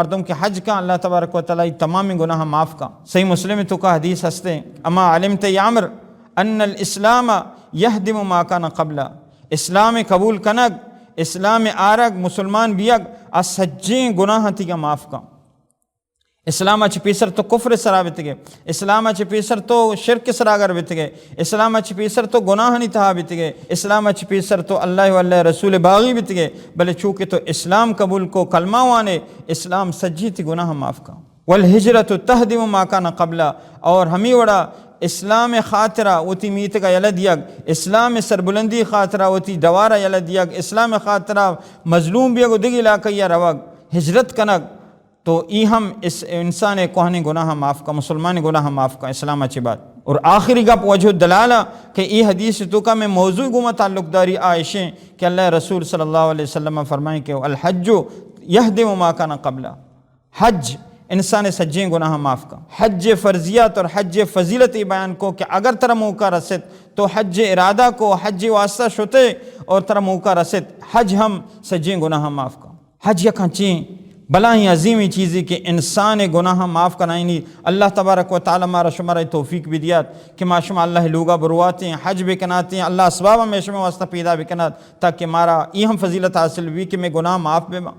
مردم کہ حج کن، اللہ تبارک و تعالی تمام گناہ معاف کن۔ صحیح مسلم تو کا حدیث ہستے، اما علمت یا عمر ان الاسلام یہدم ما کان قبلہ، اسلام قبول کنگ، اسلام آرگ، مسلمان بیگ، آ سجیں گناہ تیگا معاف کن۔ اسلام چہ پیسر تو کفر سرا بیتگے، اسلام چہ پیسر تو شرک سرا گر بیتگے، اسلام چہ پیسر تو گناہانی تہا بیتگے، اسلام چہ پیسر تو اللہ و اللہ رسول باغی بیتگے، بلے چونکہ تو اسلام قبول کو، کلمہ وانے، اسلام سجی تی گناہ معاف کا۔ والہجرت تہدم ما کان قبلہ، اور ہمی وڑا اسلام خاطرہ وتی میتگا یلہ دیگ، اسلام سربلندی خاطرہ وتی دوارا یلہ دیگ، اسلام خاطرہ مظلوم بیگ و دگی علاقہ یا روگ، ہجرت کنگ، تو ای ہم اس انسان کوہنیں گناہ معاف کا، مسلمان گناہ معاف کا اسلام چی بعد۔ اور آخری گپ وجہ دلالہ کہ ای حدیث تو کا میں موضوع گوما تعلق داری آئشیں کہ اللہ رسول صلی اللہ علیہ وسلم فرمائیں کہ الحج یہدم ما کان قبلہ، حج انسان سجیں گناہ معاف کا۔ حج فرضیات اور حج فضیلت ای بیان کو کہ اگر ترا موقع رسیت تو حج ارادہ کو، حج واسطہ شتے اور ترا موقع رسیت، حج ہم سجیں گناہ معاف کا۔ حج یک انچیں بلاہیں عظیمیں چیزے کہ انسان گناہ معاف کنائینی۔ اللہ تبارک و تعالی مارا شمارا توفیق بدیات کہ ما شما اللہ لوگا برواتیں، حج بکناتیں، اللہ اسباب ہمیں شما واسطہ پیدا بکنات تاکہ مارا ای ہم فضیلت حاصل بی کہ میں گناہ معاف بباں۔